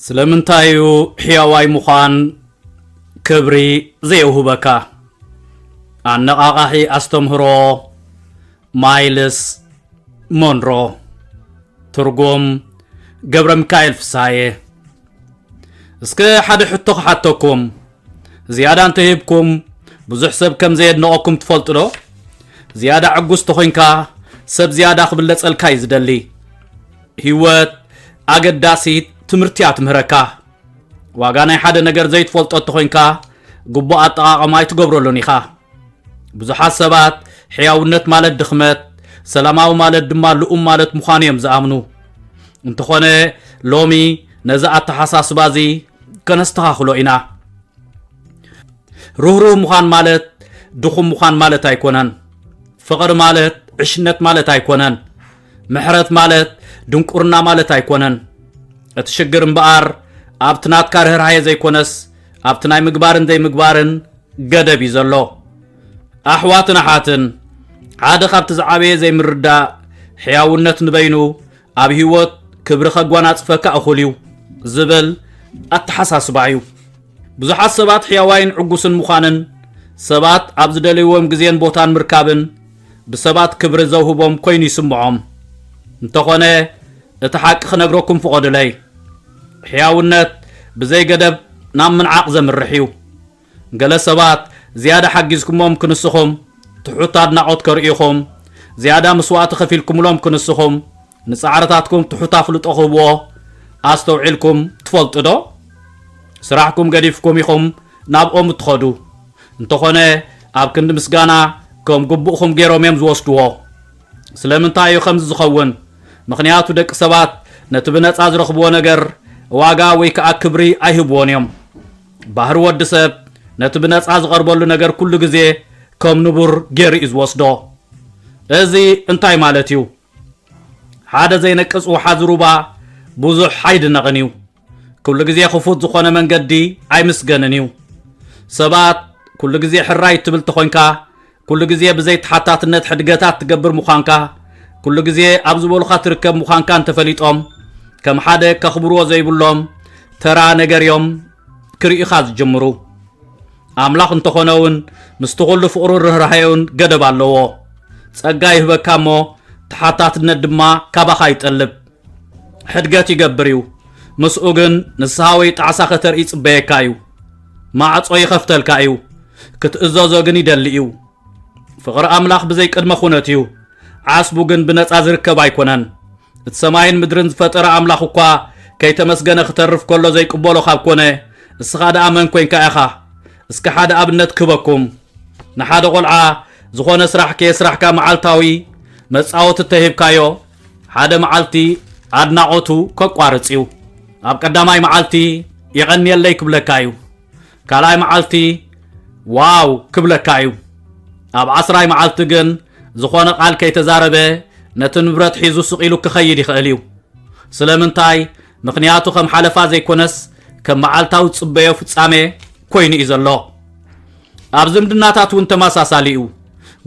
ስለምንታይ እዩ ሕያዋይ ምዃን ክብሪ ዘየውህበካ? ኣነቓቓሒ ኣስተምህሮ ማይልስ ሞንሮ። ትርጉም ገብረ ሚካኤል ፍስሃየ። እስከ ሓደ ሕቶ ክሓተኩም። ዝያዳ እንተሂብኩም ብዙሕ ሰብ ከም ዘየድንቐኩም ትፈልጡ ዶ? ዝያዳ ዕጉስ ተኾይንካ ሰብ ዝያዳ ክብለጸልካ እዩ ዝደሊ። ህይወት ኣገዳሲት ትምህርቲ እያ ትምህረካ። ዋጋ ናይ ሓደ ነገር ዘይትፈልጦ እንተኾይንካ ግቡእ ኣጠቓቕማ ኣይትገብረሉን ኢኻ። ብዙሓት ሰባት ሕያውነት ማለት ድኽመት፣ ሰላማዊ ማለት ድማ ልኡም ማለት ምዃኑ እዮም ዝኣምኑ። እንተኾነ ሎሚ ነዚ ኣተሓሳስባ እዚ ከነስተኻኽሎ ኢና። ርህሩህ ምዃን ማለት ድኹም ምዃን ማለት ኣይኮነን። ፍቕሪ ማለት ዕሽነት ማለት ኣይኮነን። ምሕረት ማለት ድንቁርና ማለት ኣይኮነን። እቲ ሽግር እምበኣር ኣብቲ ናትካ ርህራሄ ዘይኮነስ ኣብቲ ናይ ምግባርን ዘይምግባርን ገደብ እዩ ዘሎ። ኣሕዋትን ኣሓትን፣ ሓደ ካብቲ ዝዓበየ ዘይምርዳእ ሕያውነት ንበይኑ ኣብ ህይወት ክብሪ ከጓናጽፈካ እኹል እዩ ዝብል ኣተሓሳስባ እዩ። ብዙሓት ሰባት ሕያዋይን ዕጉስን ምዃንን ሰባት ኣብ ዝደለይዎም ግዜን ቦታን ምርካብን ብሰባት ክብሪ ዘውህቦም ኮይኑ ይስምዖም። እንተኾነ እቲ ሓቂ ክነግረኩም ፍቐዱለይ። ሕያውነት ብዘይ ገደብ ናብ ምንዓቕ ዘምርሕ እዩ። ገለ ሰባት ዝያዳ ሓጊዝኩሞም ክንስኹም ትሑት ኣድናቖት ከርእዩኹም፣ ዝያዳ መስዋእቲ ከፊልኩምሎም ክንስኹም ንጻዕርታትኩም ትሑት ኣፍልጦ ክህብዎ ኣስተውዒልኩም ትፈልጡ ዶ? ስራሕኩም ገዲፍኩም ኢኹም ናብኦም እትኸዱ። እንተኾነ ኣብ ክንዲ ምስጋና ከም ግቡእኹም ገይሮም እዮም ዝወስድዎ። ስለምንታይ እዩ ከምዚ ዝኸውን? ምኽንያቱ ደቂ ሰባት ነቲ ብነጻ ዝረኽብዎ ነገር ዋጋ ወይ ከኣ ክብሪ ኣይህብዎን እዮም። ባህሪ ወዲ ሰብ ነቲ ብነጻ ዝቐርበሉ ነገር ኩሉ ግዜ ከም ንቡር ገይሩ እዩ ዝወስዶ። እዚ እንታይ ማለት እዩ? ሓደ ዘይነቅጽ ወሓዚ ሩባ ብዙሕ ኣይድነቕን እዩ። ኩሉ ግዜ ክፉት ዝኾነ መንገዲ ኣይምስገንን እዩ። ሰባት ኩሉ ግዜ ሕራይ እትብል ተኾይንካ፣ ኩሉ ግዜ ብዘይ ተሓታትነት ሕድገታት ትገብር ምዃንካ፣ ኩሉ ግዜ ኣብ ዝበሉኻ ትርከብ ምዃንካ እንተፈሊጦም፣ ከም ሓደ ከኽብርዎ ዘይብሎም ተራ ነገር እዮም ክርእዩኻ ዝጅምሩ። ኣምላኽ እንተኾነ እውን ምስቲ ኩሉ ፍቕሩን ርህራሄኡን ገደብ ኣለዎ። ጸጋ ይህበካ እሞ ተሓታትነት ድማ ካባኻ ይጠልብ። ሕድገት ይገብር እዩ። ምስኡ ግን ንስሃ ወይ ጣዕሳ ከተርኢ ይጽበየካ እዩ። ማዕጾ ይኸፍተልካ እዩ። ክትእዘዞ ግን ይደሊ እዩ። ፍቕሪ ኣምላኽ ብዘይ ቅድመ ኩነት እዩ። ዓስቡ ግን ብነጻ ዝርከብ ኣይኮነን። እቲ ሰማይን ምድርን ዝፈጠረ ኣምላኽ እኳ ከይተመስገነ ክተርፍ ከሎ ዘይቅበሎ ካብ ኮነ፣ እስኻ ደኣ መን ኮንካ ኢኻ? እስከ ሓደ ኣብነት ክህበኩም። ንሓደ ቆልዓ ዝኾነ ስራሕ ከየስራሕካ መዓልታዊ መጻወቲ እተሂብካዮ፣ ሓደ መዓልቲ ኣድናቖቱ ከቋርጽ እዩ። ኣብ ቀዳማይ መዓልቲ የቐንየለይ ክብለካ እዩ። ካልኣይ መዓልቲ ዋው ክብለካ እዩ። ኣብ ዓስራይ መዓልቲ ግን ዝኾነ ቃል ከይተዛረበ ነቲ ንብረት ሒዙ ስቕ ኢሉ ክኸይድ ይኽእል እዩ። ስለምንታይ? ምኽንያቱ ከም ሓለፋ ዘይኮነስ ከም መዓልታዊ ዝጽበዮ ፍጻሜ ኮይኑ እዩ ዘሎ። ኣብ ዝምድናታት እውን ተመሳሳሊ እዩ።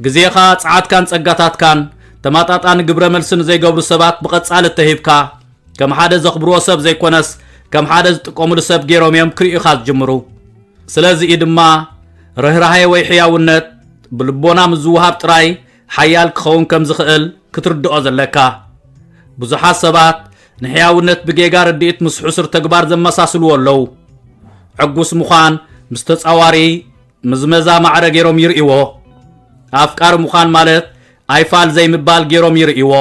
ግዜኻ፣ ጸዓትካን ጸጋታትካን ተመጣጣኒ ግብረ መልሲ ንዘይገብሩ ሰባት ብቐጻሊ እተሂብካ፣ ከም ሓደ ዘኽብርዎ ሰብ ዘይኮነስ ከም ሓደ ዝጥቀሙሉ ሰብ ገይሮም እዮም ክርእዩኻ ዝጅምሩ። ስለዚ እዩ ድማ ርህራሄ ወይ ሕያውነት ብልቦና ምስ ዝወሃብ ጥራይ ሓያል ክኸውን ከም ዝኽእል ክትርድኦ ዘለካ። ብዙሓት ሰባት ንሕያውነት ብጌጋ ርድኢት ምስ ሕሱር ተግባር ዘመሳስልዎ ኣለዉ። ዕጉስ ምዃን ምስ ተጻዋሪ ምዝመዛ ማዕረ ገይሮም ይርእይዎ። ኣፍቃሪ ምዃን ማለት ኣይፋል ዘይምባል ገይሮም ይርእይዎ።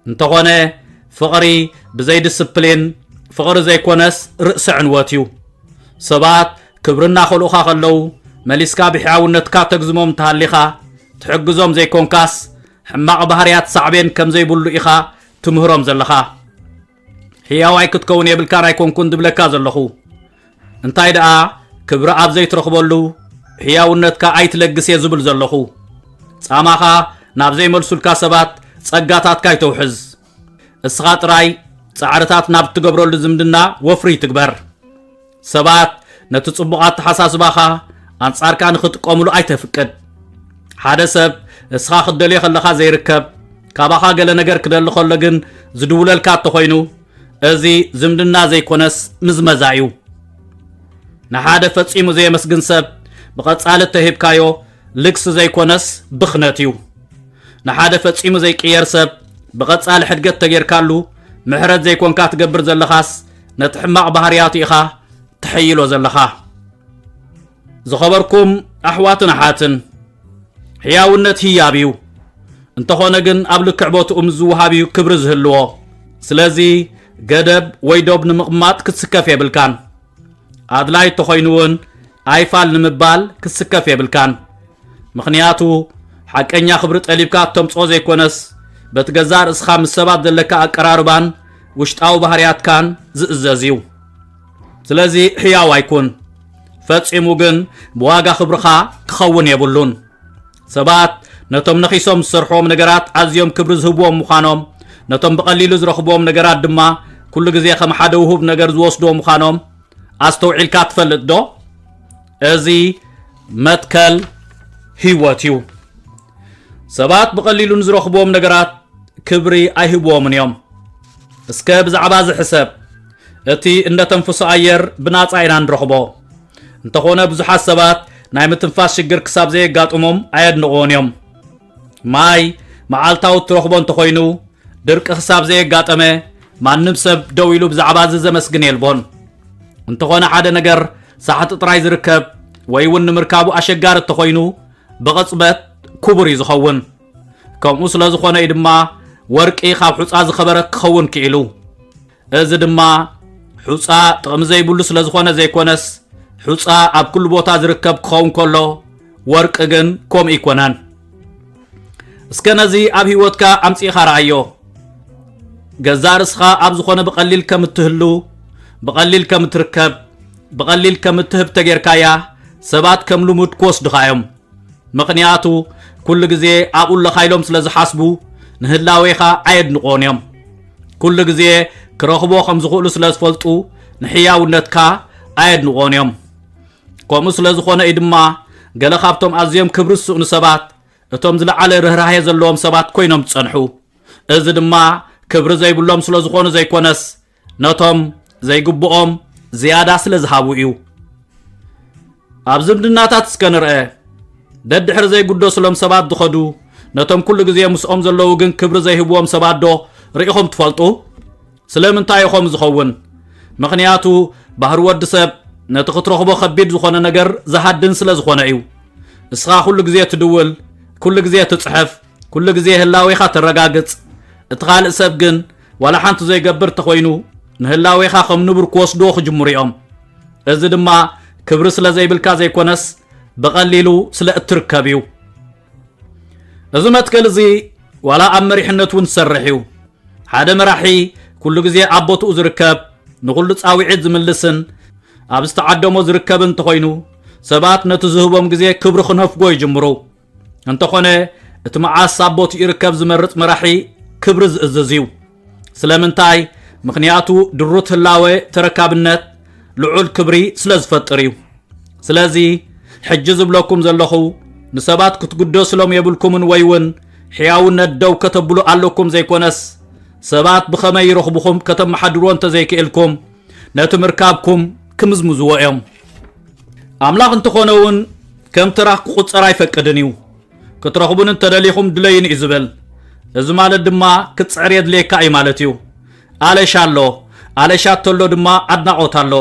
እንተኾነ ፍቕሪ ብዘይ ዲስፕሊን ፍቕሪ ዘይኮነስ ርእሰ ዕንወት እዩ። ሰባት ክብሪ እናኸልኡኻ ከለዉ መሊስካ ብሕያውነትካ ተግዝሞም እንተሃሊኻ ትሕግዞም ዘይኮንካስ ሕማቕ ባህርያት ሳዕቤን ከም ዘይብሉ ኢኻ ትምህሮም ዘለኻ። ሕያዋይ ክትከውን የብልካን ኣይኮንኩን ዝብለካ ዘለኹ። እንታይ ደኣ ክብሪ ኣብ ዘይትረኽበሉ ሕያውነትካ ኣይትለግስ እየ ዝብል ዘለኹ። ጻማኻ ናብ ዘይመልሱልካ ሰባት ጸጋታትካ ኣይተውሕዝ። እስኻ ጥራይ ጻዕርታት ናብ እትገብረሉ ዝምድና ወፍሪ ትግበር። ሰባት ነቲ ጽቡቕ ኣተሓሳስባኻ ኣንጻርካ ንኽጥቀሙሉ ኣይተፍቅድ። ሓደ ሰብ እስኻ ክትደልዮ ከለኻ ዘይርከብ፣ ካባኻ ገለ ነገር ክደሊ ከሎ ግን ዝድውለልካ እንተኾይኑ፣ እዚ ዝምድና ዘይኮነስ ምዝመዛ እዩ። ንሓደ ፈጺሙ ዘየመስግን ሰብ ብቐጻሊ እተሂብካዮ ልግሲ ዘይኮነስ ብኽነት እዩ። ንሓደ ፈጺሙ ዘይቅየር ሰብ ብቐጻሊ ሕድገት ተጌርካሉ ምሕረት ዘይኮንካ ትገብር ዘለኻስ ነቲ ሕማቕ ባህርያቱ ኢኻ ተሐይሎ ዘለኻ። ዝኸበርኩም ኣሕዋትን ኣሓትን፣ ሕያውነት ህያብ እዩ። እንተኾነ ግን ኣብ ልክዕ ቦትኡ ምስ ዝወሃብ እዩ ክብሪ ዝህልዎ። ስለዚ ገደብ ወይ ዶብ ንምቕማጥ ክትስከፍ የብልካን። ኣድላይ እንተኾይኑ እውን ኣይፋል ንምባል ክትስከፍ የብልካን። ምኽንያቱ ሓቀኛ ክብሪ ጠሊብካ እተምጽኦ ዘይኮነስ፣ በቲ ገዛእ ርእስኻ ምስ ሰባት ዘለካ ኣቀራርባን ውሽጣዊ ባህርያትካን ዝእዘዝ እዩ። ስለዚ ሕያው ኣይኩን። ፈጺሙ ግን ብዋጋ ክብርኻ ክኸውን የብሉን። ሰባት ነቶም ነኺሶም ዝሰርሕዎም ነገራት ኣዝዮም ክብሪ ዝህብዎም ምዃኖም፣ ነቶም ብቐሊሉ ዝረኽብዎም ነገራት ድማ ኩሉ ግዜ ከም ሓደ ውሁብ ነገር ዝወስድዎ ምዃኖም ኣስተውዒልካ ትፈልጥ ዶ? እዚ መትከል ህይወት እዩ። ሰባት ብቐሊሉ ንዝረኽብዎም ነገራት ክብሪ ኣይህብዎምን እዮም። እስከ ብዛዕባ እዚ ሕሰብ። እቲ እነተንፍሶ ኣየር ብናጻ ኢና ንረኽቦ። እንተኾነ ብዙሓት ሰባት ናይ ምትንፋስ ሽግር ክሳብ ዘየጋጥሞም ኣየድንቕዎን እዮም። ማይ መዓልታዊ እትረኽቦ እንተኾይኑ፣ ድርቂ ክሳብ ዘየጋጠመ ማንም ሰብ ደው ኢሉ ብዛዕባ እዚ ዘመስግን የልቦን። እንተኾነ ሓደ ነገር ሳሕቲ ጥራይ ዝርከብ ወይ እውን ንምርካቡ ኣሸጋሪ እንተኾይኑ፣ ብቕጽበት ክቡር እዩ ዝኸውን። ከምኡ ስለ ዝኾነ እዩ ድማ ወርቂ ካብ ሑጻ ዝኸበረ ክኸውን ክኢሉ። እዚ ድማ ሑጻ ጥቕሚ ዘይብሉ ስለ ዝኾነ ዘይኮነስ፣ ሑጻ ኣብ ኩሉ ቦታ ዝርከብ ክኸውን ከሎ፣ ወርቂ ግን ከምኡ ኣይኮነን። እስከ ነዚ ኣብ ህይወትካ ኣምጺእኻ ረኣዮ። ገዛእ ርእስኻ ኣብ ዝኾነ ብቐሊል ከም እትህሉ፣ ብቐሊል ከም እትርከብ፣ ብቐሊል ከም እትህብ ተጌርካያ፣ ሰባት ከም ልሙድ ክወስዱኻ እዮም። ምኽንያቱ፣ ኩሉ ግዜ ኣብኡ ኣለኻ ኢሎም ስለ ዝሓስቡ፣ ንህላዌኻ ኣየድንቖን እዮም። ኩሉ ግዜ ክረኽቦ ከም ዝኽእሉ ስለ ዝፈልጡ፣ ንሕያውነትካ ኣየድንቖን እዮም። ከምኡ ስለ ዝኾነ እዩ ድማ፣ ገለ ካብቶም ኣዝዮም ክብሪ ዝስእኑ ሰባት፣ እቶም ዝለዓለ ርህራሄ ዘለዎም ሰባት ኮይኖም ዝጸንሑ። እዚ ድማ ክብሪ ዘይብሎም ስለ ዝኾኑ ዘይኮነስ፣ ነቶም ዘይግብኦም ዝያዳ ስለ ዝሃቡ እዩ። ኣብ ዝምድናታት እስከ ንርአ። ደድሕሪ ዘይግደሱሎም ሰባት ዝኸዱ፣ ነቶም ኩሉ ግዜ ምስኦም ዘለዉ ግን ክብሪ ዘይህብዎም ሰባት ዶ ርኢኹም ትፈልጡ? ስለምንታይ እዩ ከምኡ ዝኸውን? ምኽንያቱ፣ ባህሪ ወዲ ሰብ ነቲ ክትረኽቦ ከቢድ ዝኾነ ነገር ዝሃድን ስለ ዝኾነ እዩ። እስኻ ኩሉ ግዜ ትድውል፣ ኩሉ ግዜ ትጽሕፍ፣ ኩሉ ግዜ ህላዌኻ ተረጋግጽ። እቲ ካልእ ሰብ ግን ዋላ ሓንቲ ዘይገብር እንተኾይኑ፣ ንህላዌኻ ከም ንቡር ክወስድዎ ክጅምሩ እዮም። እዚ ድማ ክብሪ ስለ ዘይብልካ ዘይኮነስ፣ ብቐሊሉ ስለ እትርከብ እዩ። እዚ መትከል እዚ ዋላ ኣብ መሪሕነት እውን ዝሰርሕ እዩ። ሓደ መራሒ ኩሉ ግዜ ኣብ ቦትኡ ዝርከብ፣ ንኹሉ ጻውዒት ዝምልስን ኣብ ዝተዓደሞ ዝርከብን እንተኾይኑ፣ ሰባት ነቲ ዝህቦም ግዜ ክብሪ ክነፍጎ ይጅምሩ። እንተኾነ፣ እቲ መዓስ ኣብ ቦትኡ ይርከብ ዝመርጽ መራሒ ክብሪ ዝእዝዝ እዩ። ስለምንታይ? ምኽንያቱ ድሩት ህላወ ተረካብነት ልዑል ክብሪ ስለ ዝፈጥር እዩ። ስለዚ፣ ሕጂ ዝብለኩም ዘለኹ፣ ንሰባት ክትግደሱሎም የብልኩምን ወይ እውን ሕያውነት ደው ከተብሉ ኣለኩም ዘይኮነስ፣ ሰባት ብኸመይ ይረኽቡኹም ከተመሓድርዎ እንተዘይክእልኩም፣ ነቲ ምርካብኩም ክምዝምዝዎ እዮም። ኣምላኽ እንተኾነ እውን ከም ተራ ክቑጸር ኣይፈቅድን እዩ። ክትረኽቡን እንተደሊኹም ድለዩን እዩ ዝብል። እዚ ማለት ድማ ክትጽዕር የድልየካ እዩ ማለት እዩ። ኣለሻ ኣሎ። ኣለሻ እንተሎ ድማ ኣድናቖት ኣሎ።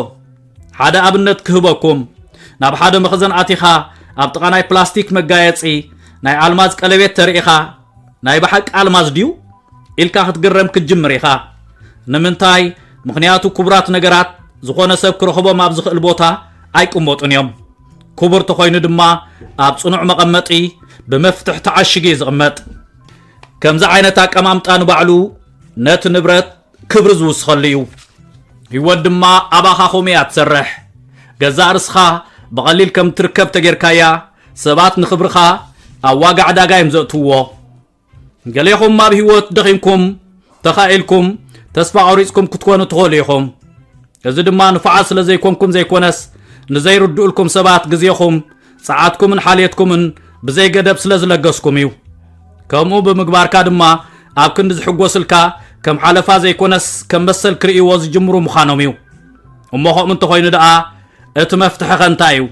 ሓደ ኣብነት ክህበኩም። ናብ ሓደ መኽዘን ኣቲኻ ኣብ ጥቓ ናይ ፕላስቲክ መጋየጺ ናይ ኣልማዝ ቀለቤት ተርኢኻ ናይ ብሓቂ ኣልማዝ ድዩ? ኢልካ ክትግረም ክትጅምር ኢኻ። ንምንታይ? ምኽንያቱ ክቡራት ነገራት ዝኾነ ሰብ ክረኽቦም ኣብ ዝኽእል ቦታ ኣይቅመጡን እዮም። ክቡር ተኾይኑ ድማ ኣብ ጽኑዕ መቐመጢ ብመፍትሕ ተዓሽጉ እዩ ዝቕመጥ። ከምዚ ዓይነት ኣቀማምጣ ንባዕሉ ነቲ ንብረት ክብሪ ዝውስኸሉ እዩ። ህይወት ድማ ኣባኻ ከምኡ እያ ትሰርሕ። ገዛእ ርእስኻ ብቐሊል ከም ትርከብ ተጌርካያ፣ ሰባት ንኽብርኻ ኣብ ዋጋ ዕዳጋ እዮም ዘእትውዎ። ገሌኹም ኣብ ህይወት ደኺምኩም፣ ተኻኢልኩም፣ ተስፋ ቆሪጽኩም ክትኮኑ ትኽእሉ ኢኹም። እዚ ድማ ንፉዓት ስለ ዘይኮንኩም ዘይኮነስ፣ ንዘይርድኡልኩም ሰባት ግዜኹም፣ ጸዓትኩምን ሓልየትኩምን ብዘይ ገደብ ስለ ዝለገስኩም እዩ። ከምኡ ብምግባርካ ድማ ኣብ ክንዲ ዝሕጎስልካ፣ ከም ሓለፋ ዘይኮነስ ከም መሰል ክርእይዎ ዝጅምሩ ምዃኖም እዩ። እሞ ከምኡ እንተኾይኑ ደኣ እቲ መፍትሒ ኸ እንታይ እዩ?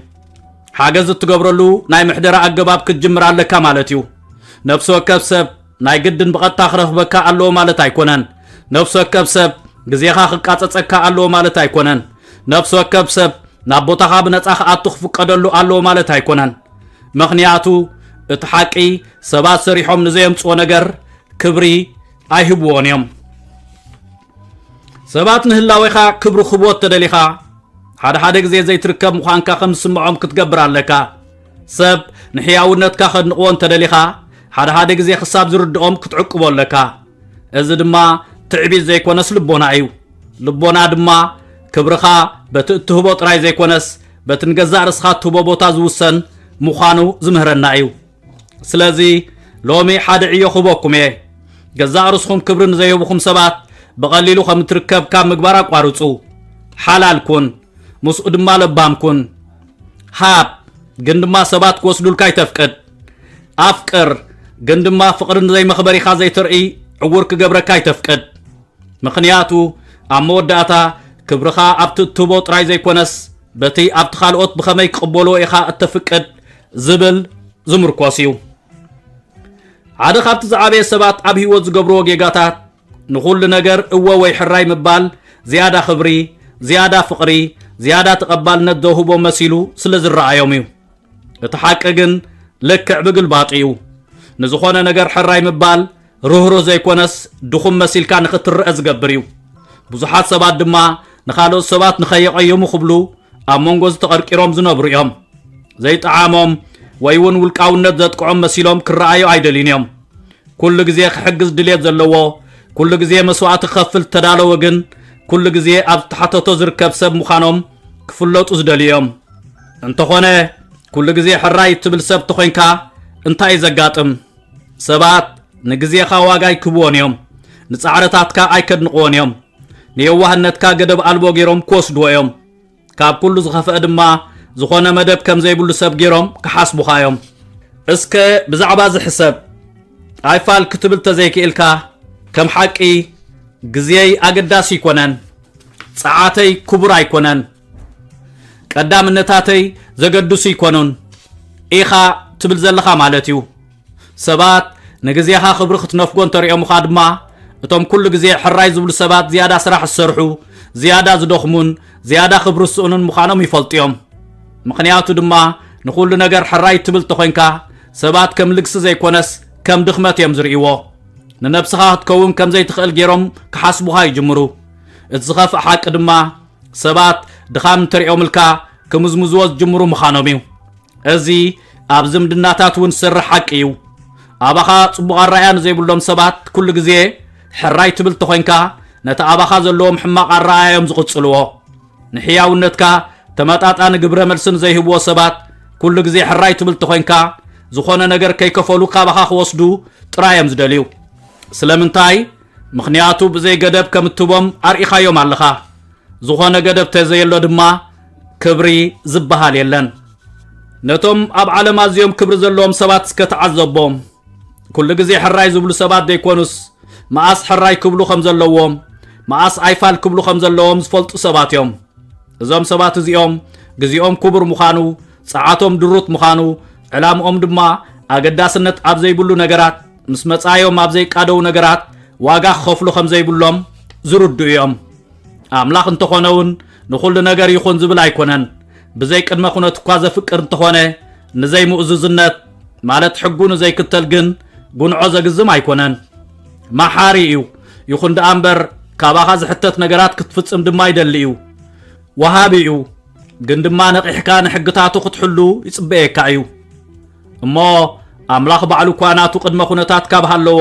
ሓገዝ እትገብረሉ ናይ ምሕደራ ኣገባብ ክትጅምር ኣለካ ማለት እዩ። ነፍሲ ወከፍ ሰብ ናይ ግድን ብቐጥታ ክረኽበካ ኣለዎ ማለት ኣይኮነን። ነፍሲ ወከፍ ሰብ ግዜኻ ክቃጸጸካ ኣለዎ ማለት ኣይኮነን። ነፍሲ ወከፍ ሰብ ናብ ቦታኻ ብነጻ ክኣቱ ክፍቀደሉ ኣለዎ ማለት ኣይኮነን። ምኽንያቱ እቲ ሓቂ፣ ሰባት ሰሪሖም ንዘየምጽዎ ነገር ክብሪ ኣይህብዎን እዮም። ሰባት ንህላዌኻ ክብሪ ክህብዎ እተደሊኻ፣ ሓደ ሓደ ግዜ ዘይትርከብ ምዃንካ ከም ዝስምዖም ክትገብር ኣለካ። ሰብ ንሕያውነትካ ከድንቕዎ እንተደሊኻ፣ ሓደ ሓደ ግዜ ክሳብ ዝርድኦም ክትዕቅቦ ኣለካ። እዚ ድማ ትዕቢት ዘይኮነስ ልቦና እዩ። ልቦና ድማ ክብርኻ በቲ እትህቦ ጥራይ ዘይኮነስ፣ በቲ ንገዛእ ርእስኻ እትህቦ ቦታ ዝውሰን ምዃኑ ዝምህረና እዩ። ስለዚ ሎሚ ሓደ ዕዮ ክህበኩም እየ። ገዛእ ርእስኹም ክብሪ ንዘይህብኹም ሰባት ብቐሊሉ ከም እትርከብ ካብ ምግባር ኣቋርጹ። ሓላል ኩን፣ ምስኡ ድማ ለባም ኩን። ሃብ፣ ግን ድማ ሰባት ክወስዱልካ ኣይተፍቅድ። ኣፍቅር፣ ግን ድማ ፍቕሪ ንዘይመኽበሪኻ ዘይተርኢ ዕዉር ክገብረካ ኣይተፍቅድ። ምኽንያቱ ኣብ መወዳእታ ክብርኻ ኣብቲ እትህቦ ጥራይ ዘይኮነስ በቲ ኣብቲ ካልኦት ብኸመይ ክቕበልዎ ኢኻ እተፍቅድ ዝብል ዝምርኮስ እዩ። ሓደ ካብቲ ዝዓበየ ሰባት ኣብ ህይወት ዝገብርዎ ጌጋታት ንኹሉ ነገር እወ ወይ ሕራይ ምባል ዝያዳ ክብሪ፣ ዝያዳ ፍቕሪ፣ ዝያዳ ተቐባልነት ዘውህቦ መሲሉ ስለ ዝረኣዮም እዩ። እቲ ሓቂ ግን ልክዕ ብግልባጡ እዩ። ንዝኾነ ነገር ሕራይ ምባል ርህሩህ ዘይኮነስ ድኹም መሲልካ ንኽትረአ ዝገብር እዩ። ብዙሓት ሰባት ድማ ንኻልኦት ሰባት ንኸየቐይሙ ክብሉ ኣብ መንጎ ዝተቐርቂሮም ዝነብሩ እዮም። ዘይጠዓሞም ወይ እውን ውልቃውነት ዘጥቅዖም መሲሎም ክረኣዩ ኣይደልዩን እዮም። ኩሉ ግዜ ክሕግዝ ድሌት ዘለዎ፣ ኩሉ ግዜ መስዋእቲ ክኸፍል ዝተዳለወ ግን ኩሉ ግዜ ኣብ ዝተሓተቶ ዝርከብ ሰብ ምዃኖም ክፍለጡ ዝደልዩ እዮም። እንተኾነ ኩሉ ግዜ ሕራይ እትብል ሰብ ተኾይንካ እንታይ እዩ ዘጋጥም? ሰባት ንግዜኻ ዋጋ ኣይክህብዎን እዮም። ንጻዕርታትካ ኣይከድንቕዎን እዮም። ንየዋህነትካ ገደብ ኣልቦ ገይሮም ክወስድዎ እዮም። ካብ ኩሉ ዝኸፍአ ድማ ዝኾነ መደብ ከም ዘይብሉ ሰብ ገይሮም ክሓስቡኻ እዮም። እስከ ብዛዕባ እዚ ሕሰብ። ኣይፋል ክትብል ተዘይክኢልካ ከም ሓቂ ግዜይ ኣገዳሲ ኣይኮነን፣ ጸዓተይ ክቡር ኣይኮነን፣ ቀዳምነታተይ ዘገድሱ ኣይኮኑን ኢኻ ትብል ዘለኻ ማለት እዩ። ሰባት ንግዜኻ ክብሪ ክትነፍጎ እንተሪኦምኻ ድማ፣ እቶም ኩሉ ግዜ ሕራይ ዝብሉ ሰባት ዝያዳ ስራሕ ዝሰርሑ፣ ዝያዳ ዝደኽሙን ዝያዳ ክብሪ ዝስእኑን ምዃኖም ይፈልጡ እዮም። ምኽንያቱ ድማ ንኹሉ ነገር ሕራይ ትብል ተኾይንካ፣ ሰባት ከም ልግሲ ዘይኮነስ ከም ድኽመት እዮም ዝርእይዎ። ንነብስኻ ክትከውን ከም ዘይትኽእል ገይሮም ክሓስቡኻ ይጅምሩ። እቲ ዝኸፍእ ሓቂ ድማ ሰባት ድኻም እንተሪኦምልካ ክምዝምዝዎ ዝጅምሩ ምዃኖም እዩ። እዚ ኣብ ዝምድናታት እውን ዝሰርሕ ሓቂ እዩ። ኣባኻ ጽቡቕ ኣረኣእያ ንዘይብሎም ሰባት ኩሉ ግዜ ሕራይ ትብል ተኾይንካ፣ ነቲ ኣባኻ ዘለዎም ሕማቕ ኣረኣእያ እዮም ዝቕጽልዎ። ንሕያውነትካ ተመጣጣኒ ግብረ መልሲ ንዘይህብዎ ሰባት ኩሉ ግዜ ሕራይ ትብል ተኾይንካ፣ ዝኾነ ነገር ከይከፈሉ ካባኻ ክወስዱ ጥራይ እዮም ዝደልዩ። ስለምንታይ? ምኽንያቱ ብዘይ ገደብ ከም እትህቦም ኣርኢኻዮም ኣለኻ። ዝኾነ ገደብ ተዘየሎ ድማ ክብሪ ዝበሃል የለን። ነቶም ኣብ ዓለም ኣዝዮም ክብሪ ዘለዎም ሰባት እስከ ተዓዘቦም። ኩሉ ግዜ ሕራይ ዝብሉ ሰባት ዘይኮኑስ፣ መኣስ ሕራይ ክብሉ ከም ዘለዎም፣ መኣስ ኣይፋል ክብሉ ከም ዘለዎም ዝፈልጡ ሰባት እዮም። እዞም ሰባት እዚኦም ግዜኦም ክቡር ምዃኑ፣ ጸዓቶም ድሩት ምዃኑ፣ ዕላምኦም ድማ ኣገዳስነት ኣብ ዘይብሉ ነገራት፣ ምስ መጻዮም ኣብ ዘይቃደው ነገራት ዋጋ ክኸፍሉ ከም ዘይብሎም ዝርድኡ እዮም። ኣምላኽ እንተኾነ እውን ንኹሉ ነገር ይኹን ዝብል ኣይኮነን። ብዘይ ቅድመ ኩነት እኳ ዘፍቅር እንተኾነ፣ ንዘይምእዙዝነት፣ ማለት ሕጉ ንዘይክተል ግን ጉንዖ ዘግዝም ኣይኮነን። መሓሪ እዩ። ይኹን ደኣ እምበር፣ ካባኻ ዝሕተት ነገራት ክትፍጽም ድማ ይደሊ እዩ። ወሃቢ እዩ፣ ግን ድማ ነቒሕካ ንሕግታቱ ክትሕሉ ይጽበየካ እዩ። እሞ ኣምላኽ ባዕሉ እኳ ናቱ ቅድመ ኩነታት ካብ ሃለዎ፣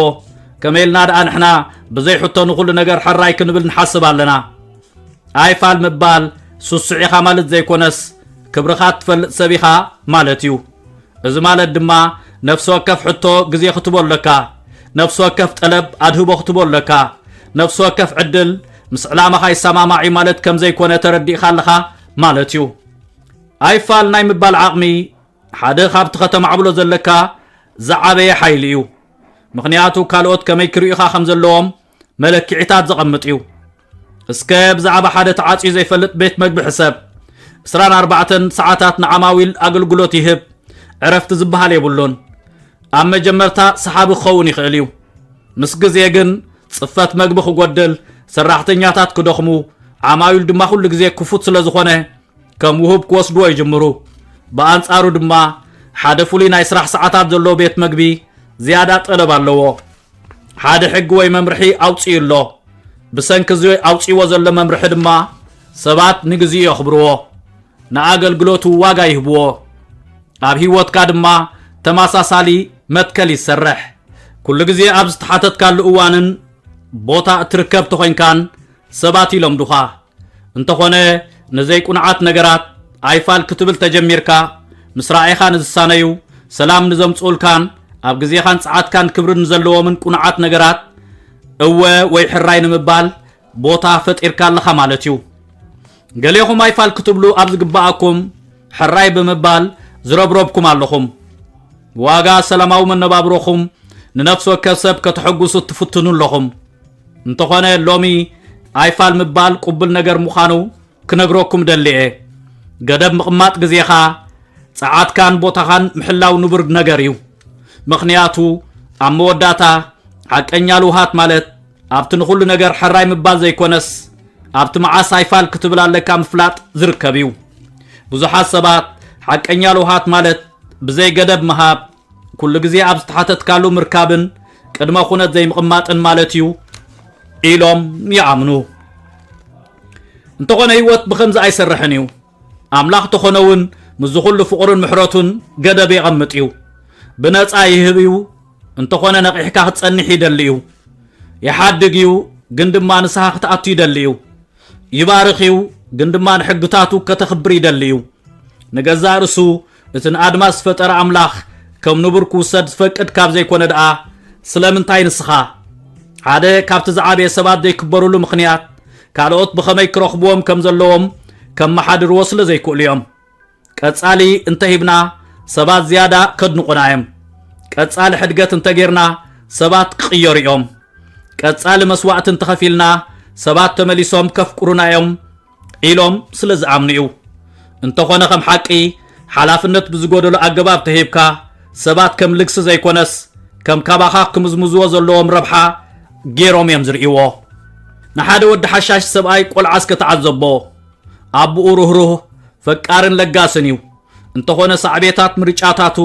ከመይ ኢልና ደኣ ንሕና ብዘይ ሕቶ ንኹሉ ነገር ሕራይ ክንብል ንሓስብ ኣለና። ኣይፋል ምባል ስሱዕ ኢኻ ማለት ዘይኮነስ፣ ክብርኻ ትፈልጥ ሰብ ኢኻ ማለት እዩ። እዚ ማለት ድማ፣ ነፍሲ ወከፍ ሕቶ ግዜ ክትቦ ኣለካ፣ ነፍሲ ወከፍ ጠለብ ኣድህቦ ክትቦ ኣለካ፣ ነፍሲ ወከፍ ዕድል ምስ ዕላማኻ ይሰማማዕ እዩ ማለት ከም ዘይኮነ ተረዲእካ ኣለኻ ማለት እዩ። ኣይፋል ናይ ምባል ዓቕሚ ሓደ ካብቲ ከተማዕብሎ ዘለካ ዝዓበየ ሓይሊ እዩ። ምኽንያቱ ካልኦት ከመይ ክርእዩኻ ከም ዘለዎም መለክዒታት ዘቐምጥ እዩ። እስከ ብዛዕባ ሓደ ተዓጽዩ ዘይፈልጥ ቤት መግቢ ሕሰብ። ዕስራን ኣርባዕተን ሰዓታት ንዓማዊል ኣገልግሎት ይህብ። ዕረፍቲ ዝበሃል የብሉን። ኣብ መጀመርታ ሰሓቢ ክኸውን ይኽእል እዩ። ምስ ግዜ ግን ጽፈት መግቢ ክጎድል፣ ሰራሕተኛታት ክደኽሙ፣ ዓማዊል ድማ ኩሉ ግዜ ክፉት ስለ ዝኾነ፣ ከም ውሁብ ክወስድዎ ይጅምሩ። ብኣንጻሩ ድማ፣ ሓደ ፍሉይ ናይ ስራሕ ሰዓታት ዘለዎ ቤት መግቢ ዝያዳ ጠለብ ኣለዎ። ሓደ ሕጊ ወይ መምርሒ ኣውጺኡ ኣሎ። ብሰንኪ እዚ ኣውጺእዎ ዘሎ መምርሒ ድማ፣ ሰባት ንግዜኡ የኽብርዎ፣ ንኣገልግሎቱ ዋጋ ይህብዎ። ኣብ ህይወትካ ድማ ተመሳሳሊ መትከል ይሰርሕ። ኩሉ ግዜ ኣብ ዝተሓተትካሉ እዋንን ቦታ እትርከብ ተኾይንካን ሰባት ይለምዱኻ። እንተኾነ፣ ንዘይቁኑዓት ነገራት ኣይፋል ክትብል ተጀሚርካ፣ ምስ ራእይኻ ንዝሳነዩ፣ ሰላም ንዘምጽኡልካን ኣብ ግዜኻን ጸዓትካን ክብሪ ንዘለዎምን ቁኑዓት ነገራት እወ ወይ ሕራይ ንምባል ቦታ ፈጢርካ ኣለኻ ማለት እዩ። ገሌኹም ኣይፋል ክትብሉ ኣብ ዝግብኣኩም ሕራይ ብምባል ዝረብረብኩም ኣለኹም። ዋጋ ሰላማዊ መነባብሮኹም ንነፍሲ ወከፍ ሰብ ከተሐጉሱ ትፍትኑ ኣለኹም። እንተኾነ ሎሚ ኣይፋል ምባል ቅቡል ነገር ምዃኑ ክነግረኩም ደሊ እየ። ገደብ ምቕማጥ ግዜኻ፣ ጸዓትካን ቦታኻን ምሕላው ንቡር ነገር እዩ። ምኽንያቱ ኣብ መወዳእታ ሓቀኛ ልውሃት ማለት ኣብቲ ንኹሉ ነገር ሕራይ ምባል ዘይኮነስ ኣብቲ መዓስ ኣይፋል ክትብል ኣለካ ምፍላጥ ዝርከብ እዩ። ብዙሓት ሰባት ሓቀኛ ልውሃት ማለት ብዘይ ገደብ ምሃብ፣ ኩሉ ግዜ ኣብ ዝተሓተትካሉ ምርካብን ቅድመ ኩነት ዘይምቕማጥን ማለት እዩ ኢሎም ይኣምኑ። እንተኾነ ህይወት ብኸምዚ ኣይሰርሕን እዩ። ኣምላኽ ተኾነ እውን ምስዚ ኩሉ ፍቕሩን ምሕረቱን ገደብ የቐምጥ እዩ። ብነጻ ይህብ እዩ። እንተኾነ ነቒሕካ ክትጸንሕ ይደሊ እዩ። ይሓድግ እዩ፣ ግን ድማ ንስኻ ክትኣቱ ይደሊ እዩ። ይባርኽ እዩ፣ ግን ድማ ንሕግታቱ ከተኽብር ይደሊ እዩ። ንገዛእ ርእሱ እቲ ንኣድማስ ዝፈጠረ ኣምላኽ ከም ንቡር ክውሰድ ዝፈቅድ ካብ ዘይኮነ ደኣ፣ ስለምንታይ ንስኻ? ሓደ ካብቲ ዝዓበየ ሰባት ዘይክበሩሉ ምኽንያት፣ ካልኦት ብኸመይ ክረኽብዎም ከም ዘለዎም ከመሓድርዎ ስለ ዘይክእሉ እዮም። ቀጻሊ እንተሂብና፣ ሰባት ዝያዳ ከድንቑና እዮም። ቀጻሊ ሕድገት እንተጌርና፣ ሰባት ክቕየሩ እዮም። ቀጻሊ መስዋእቲ እንተኸፊልና፣ ሰባት ተመሊሶም ከፍቅሩና እዮም ኢሎም ስለ ዝኣምኑ እዩ። እንተኾነ፣ ከም ሓቂ ሓላፍነት ብዝጎደሎ ኣገባብ ተሂብካ፣ ሰባት ከም ልግሲ ዘይኮነስ፣ ከም ካባኻ ክምዝምዝዎ ዘለዎም ረብሓ ጌሮም እዮም ዝርእይዎ። ንሓደ ወዲ ሓሻሽ ሰብኣይ ቆልዓ እስከ ተዓዘቦ። ኣቦኡ ርህሩህ፣ ፈቃርን ለጋስን እዩ። እንተኾነ፣ ሳዕቤታት ምርጫታቱ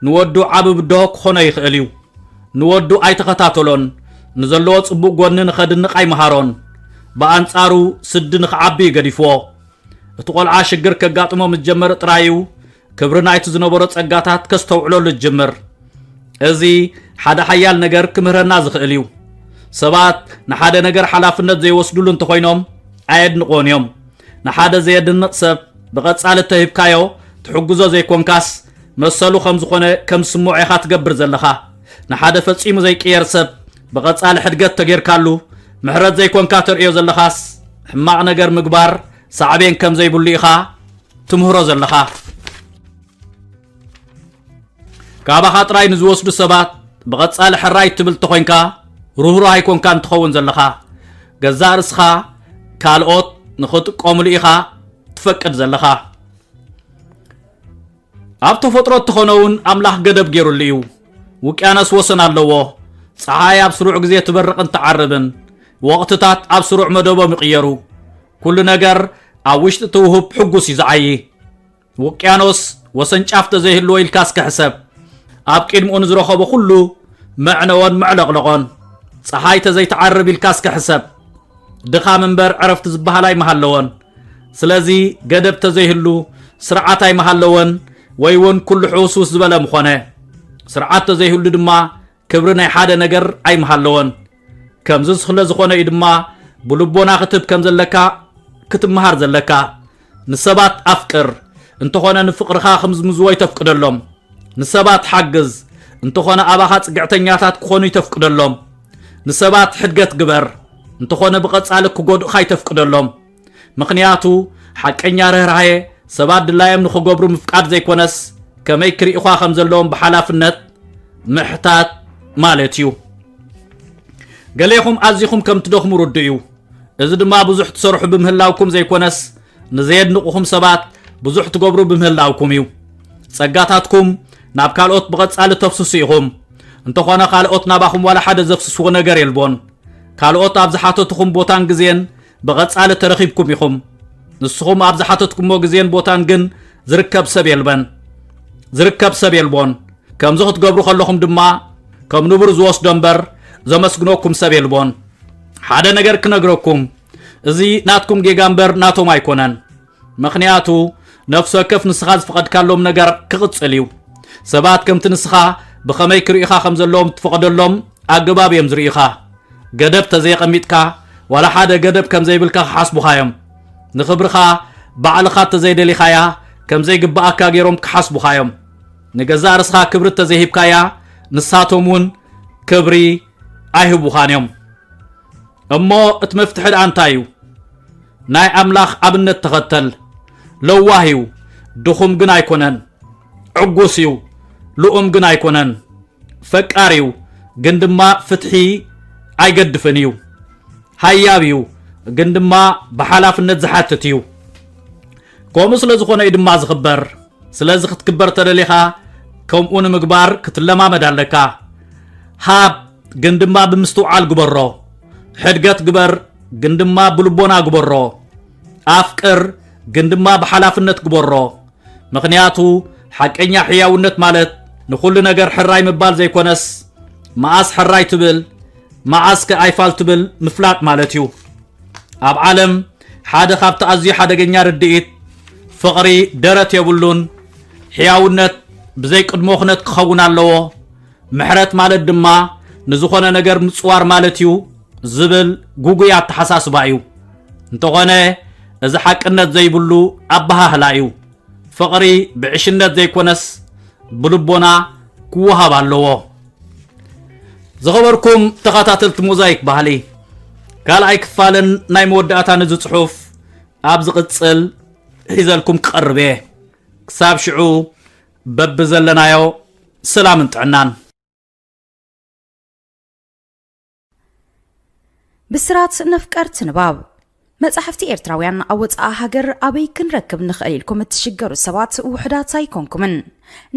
ንወዱ ዓቢ ብድሆ ክኾኖ ይኽእል እዩ። ንወዱ ኣይተኸታተሎን፣ ንዘለዎ ጽቡቕ ጎኒ ንኸድንቕ ኣይመሃሮን። ብኣንጻሩ፣ ስዲ ንኽዓቢ እዩ ገዲፍዎ። እቲ ቆልዓ ሽግር ከጋጥሞ ምስ ጀመረ ጥራይ እዩ ክብሪ ናይቲ ዝነበሮ ጸጋታት ከስተውዕለሉ ዝጅምር። እዚ ሓደ ሓያል ነገር ክምህረና ዝኽእል እዩ። ሰባት ንሓደ ነገር ሓላፍነት ዘይወስዱሉ እንተኾይኖም ኣየድንቕዎን እዮም። ንሓደ ዘየድንቕ ሰብ ብቐጻሊ እተሂብካዮ ትሕግዞ ዘይኮንካስ መሰሉ ከም ዝኾነ ከም ዝስምዖ ኢኻ ትገብር ዘለኻ። ንሓደ ፈጺሙ ዘይቅየር ሰብ ብቐጻሊ ሕድገት ተጌርካሉ ምሕረት ዘይኮንካ ተርእዮ ዘለኻስ ሕማቕ ነገር ምግባር ሳዕቤን ከም ዘይብሉ ኢኻ ትምህሮ ዘለኻ። ካባኻ ጥራይ ንዝወስዱ ሰባት ብቐጻሊ ሕራይ ትብል ተኾይንካ፣ ርህሩህ ኣይኮንካን ትኸውን ዘለኻ። ገዛእ ርእስኻ ካልኦት ንኽጥቀሙሉ ኢኻ ትፈቅድ ዘለኻ። ኣብ ተፈጥሮ እተኾነ እውን ኣምላኽ ገደብ ገይሩሉ እዩ። ውቅያኖስ ወሰን ኣለዎ። ጸሓይ ኣብ ስሩዕ ግዜ ትበርቕን ትዓርብን፣ ወቕትታት ኣብ ስሩዕ መደቦም ይቕየሩ። ኩሉ ነገር ኣብ ውሽጢ እቲ ውሁብ ሕጉስ እዩ ዝዓዪ። ውቅያኖስ ወሰን ጫፍ ተዘይህልዎ ኢልካ እስከ ሕሰብ። ኣብ ቅድምኡ ንዝረኸቦ ኩሉ መዕነዎን መዕለቕለቖን። ጸሓይ ተዘይትዓርብ ኢልካ እስከ ሕሰብ። ድኻም እምበር ዕረፍቲ ዝበሃል ኣይምሃለዎን። ስለዚ ገደብ ተዘይህሉ ስርዓት ኣይምሃለዎን፣ ወይ እውን ኩሉ ሕውስውስ ዝበለ ምኾነ። ስርዓት ተዘይህሉ ድማ ክብሪ ናይ ሓደ ነገር ኣይምሃለዎን። ከምዚ ስለ ዝኾነ እዩ ድማ ብልቦና ክትህብ ከም ዘለካ ክትመሃር ዘለካ። ንሰባት ኣፍቅር፣ እንተኾነ ንፍቕርኻ ከም ዝምዝዎ ይተፍቅደሎም። ንሰባት ሓግዝ፣ እንተኾነ ኣባኻ ጽግዕተኛታት ክኾኑ ይተፍቅደሎም። ንሰባት ሕድገት ግበር፣ እንተኾነ ብቐጻሊ ክጎድእኻ ይተፍቅደሎም። ምኽንያቱ ሓቀኛ ርህራሄ ሰባት ድላዮም ንኽገብሩ ምፍቃድ ዘይኮነስ ከመይ ክርእዩኻ ከም ዘለዎም ብሓላፍነት ምሕታት ማለት እዩ። ገሌኹም ኣዚኹም ከም ትደኽሙ ርዱእ እዩ። እዚ ድማ ብዙሕ ትሰርሑ ብምህላውኩም ዘይኮነስ ንዘየድንቑኹም ሰባት ብዙሕ ትገብሩ ብምህላውኩም እዩ። ጸጋታትኩም ናብ ካልኦት ብቐጻሊ ተፍስሱ ኢኹም። እንተኾነ ካልኦት ናባኹም ዋላ ሓደ ዘፍስስዎ ነገር የልቦን። ካልኦት ኣብ ዝሓተቱኹም ቦታን ግዜን ብቐጻሊ ተረኺብኩም ኢኹም። ንስኹም ኣብ ዝሓተትኩሞ ግዜን ቦታን ግን ዝርከብ ሰብ የልበን። ዝርከብ ሰብ የልቦን። ከምዚ ክትገብሩ ከለኹም ድማ ከም ንቡር ዝወስዶ እምበር ዘመስግነኩም ሰብ የልቦን። ሓደ ነገር ክነግረኩም፣ እዚ ናትኩም ጌጋ እምበር ናቶም ኣይኮነን። ምኽንያቱ ነፍሲ ወከፍ ንስኻ ዝፈቐድካሎም ነገር ክቕጽል እዩ። ሰባት ከምቲ ንስኻ ብኸመይ ክርእዩኻ ከም ዘለዎም እትፈቕደሎም ኣገባብ እዮም ዝርእዩኻ። ገደብ ተዘየቐሚጥካ ዋላ ሓደ ገደብ ከም ዘይብልካ ክሓስቡኻ እዮም። ንኽብርኻ ባዕልኻ ተዘይደሊኻያ ከም ዘይግብኣካ ገይሮም ክሓስቡኻ እዮም። ንገዛእ ርእስኻ ክብሪ ተዘይሂብካያ ንሳቶም እውን ክብሪ ኣይህቡኻን እዮም። እሞ እቲ መፍትሒ ደኣ እንታይ እዩ? ናይ ኣምላኽ ኣብነት ተኸተል። ለዋህ እዩ፣ ድኹም ግን ኣይኮነን። ዕጉስ እዩ፣ ልኡም ግን ኣይኮነን። ፈቃር እዩ፣ ግን ድማ ፍትሒ ኣይገድፍን እዩ። ሃያብ እዩ፣ ግን ድማ ብሓላፍነት ዝሓትት እዩ። ከምኡ ስለ ዝኾነ እዩ ድማ ዝኽበር። ስለዚ ክትክበር ተደሊኻ ከምኡ ንምግባር ክትለማመድ ኣለካ። ሃብ፣ ግን ድማ ብምስትውዓል ግበሮ። ሕድገት ግበር፣ ግን ድማ ብልቦና ግበሮ። ኣፍቅር፣ ግን ድማ ብሓላፍነት ግበሮ። ምኽንያቱ ሓቀኛ ሕያውነት ማለት ንኹሉ ነገር ሕራይ ምባል ዘይኮነስ፣ መኣስ ሕራይ ትብል፣ መኣስ ከ ኣይፋል ትብል ምፍላጥ ማለት እዩ። ኣብ ዓለም ሓደ ካብቲ ኣዝዩ ሓደገኛ ርድኢት፣ ፍቕሪ ደረት የብሉን። ሕያውነት ብዘይ ቅድመ ኩነት ክኸውን ኣለዎ። ምሕረት ማለት ድማ ንዝኾነ ነገር ምጽዋር ማለት እዩ ዝብል ጉጉይ ኣተሓሳስባ እዩ። እንተኾነ፣ እዚ ሓቅነት ዘይብሉ ኣበሃህላ እዩ። ፍቕሪ ብዕሽነት ዘይኮነስ ብልቦና ክወሃብ ኣለዎ። ዝኸበርኩም ተኸታተልቲ ሞዛይክ ባህሊ፣ ካልኣይ ክፋልን ናይ መወዳእታን እዚ ጽሑፍ ኣብ ዝቕጽል ሒዘልኩም ክቐርብ እየ። ክሳብ ሽዑ በብዘለናዮ ሰላምን ጥዕናን። ብስራት ነፍቀርቲ ንባብ። መጻሕፍቲ ኤርትራውያን ኣብ ወጻኢ ሃገር ኣበይ ክንረክብ ንኽእል ኢልኩም እትሽገሩ ሰባት ውሑዳት ኣይኮንኩምን።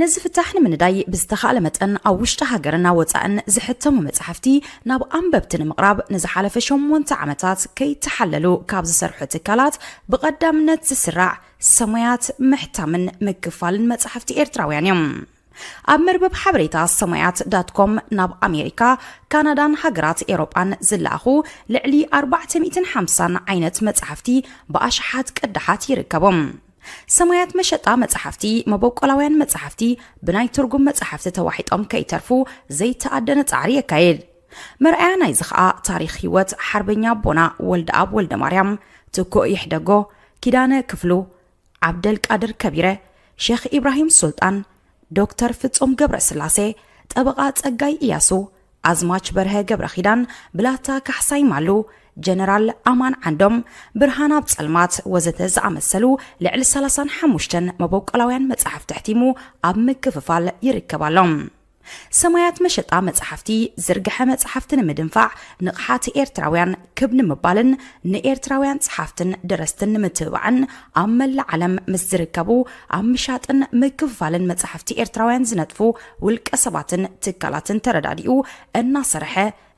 ነዚ ፍታሕ ንምንዳይ ብዝተኻእለ መጠን ኣብ ውሽጢ ሃገርን ኣብ ወጻእን ዝሕተሙ መጻሕፍቲ ናብ ኣንበብቲ ንምቕራብ ንዝሓለፈ ሸሞንተ ዓመታት ከይተሓለሉ ካብ ዝሰርሑ ትካላት ብቐዳምነት ዝስራዕ ሰማያት ምሕታምን ምክፋልን መጻሕፍቲ ኤርትራውያን እዮም። ኣብ መርበብ ሓበሬታ ሰማያት ዳት ኮም ናብ ኣሜሪካ፣ ካናዳን ሃገራት ኤውሮጳን ዝለኣኹ ልዕሊ ኣርባዕተ ሚእትን ሓምሳን ዓይነት መጻሕፍቲ ብኣሽሓት ቅዳሓት ይርከቦም። ሰማያት መሸጣ መጻሕፍቲ፣ መበቆላውያን መጻሕፍቲ፣ ብናይ ትርጉም መጻሕፍቲ ተዋሒጦም ከይተርፉ ዘይተኣደነ ጻዕሪ የካይድ። መርኣያ ናይዚ ኸኣ ታሪኽ ህይወት ሓርበኛ ኣቦና ወልደኣብ ወልደማርያም፣ ትኩእ ይሕደጎ፣ ኪዳነ ክፍሉ፣ ዓብደልቃድር ከቢረ፣ ሼኽ ኢብራሂም ሱልጣን፣ ዶክተር ፍጹም ገብረስላሴ፣ ጠበቓ ጸጋይ ኢያሱ፣ ኣዝማች በርሀ ገብረኺዳን፣ ብላታ ካሕሳይ ማሉ፣ ጀነራል ኣማን ዓንዶም፣ ብርሃን ኣብ ጸልማት ወዘተ ዝኣመሰሉ ልዕሊ ሰላሳን ሓሙሽተን መበቆላውያን መጻሕፍቲ ኣሕቲሙ ኣብ ምክፍፋል ይርከብ ኣሎ። ሰማያት መሸጣ መጻሕፍቲ ዝርግሐ መጻሕፍቲ ንምድንፋዕ፣ ንቕሓት ኤርትራውያን ክብ ንምባልን ንኤርትራውያን ጸሓፍትን ደረስትን ንምትብባዕን ኣብ መላእ ዓለም ምስ ዝርከቡ ኣብ ምሻጥን ምክፍፋልን መጻሕፍቲ ኤርትራውያን ዝነጥፉ ውልቀ ሰባትን ትካላትን ተረዳዲኡ እናሰርሐ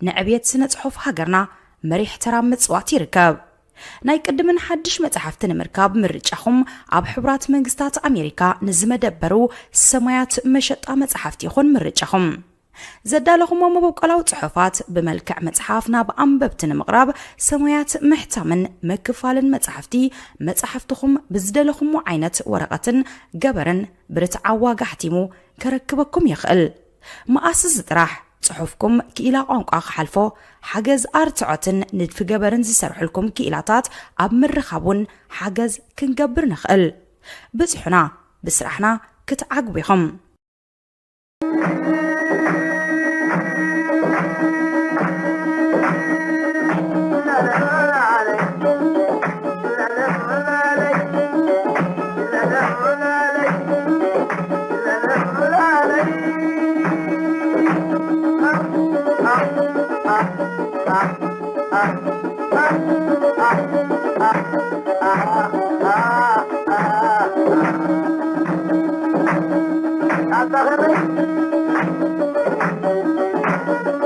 ንዕብየት ስነ ጽሑፍ ሃገርና መሪሕ ተራ ኣብ ምጽዋት ይርከብ። ናይ ቅድምን ሓድሽ መጻሕፍቲ ንምርካብ ምርጫኹም ኣብ ሕቡራት መንግስታት ኣሜሪካ ንዝመደበሩ ሰማያት መሸጣ መጻሕፍቲ ይኹን ምርጫኹም። ዘዳለኹሞ መበቆላዊ ጽሑፋት ብመልክዕ መጽሓፍ ናብ ኣንበብቲ ንምቕራብ ሰማያት ምሕታምን ምክፋልን መጻሕፍቲ፣ መጻሕፍትኹም ብዝደለኹሞ ዓይነት ወረቐትን ገበርን ብርትዓዊ ዋጋ ኣሕቲሙ ከረክበኩም ይኽእል። መኣስ እዚ ጥራሕ፣ ጽሑፍኩም ክኢላ ቋንቋ ክሓልፎ ሓገዝ ኣርትዖትን ንድፊ ገበርን ዝሰርሕልኩም ክኢላታት ኣብ ምርኻብ እውን ሓገዝ ክንገብር ንኽእል። ብጽሑና፣ ብስራሕና ክትዓግቡ ኢኹም።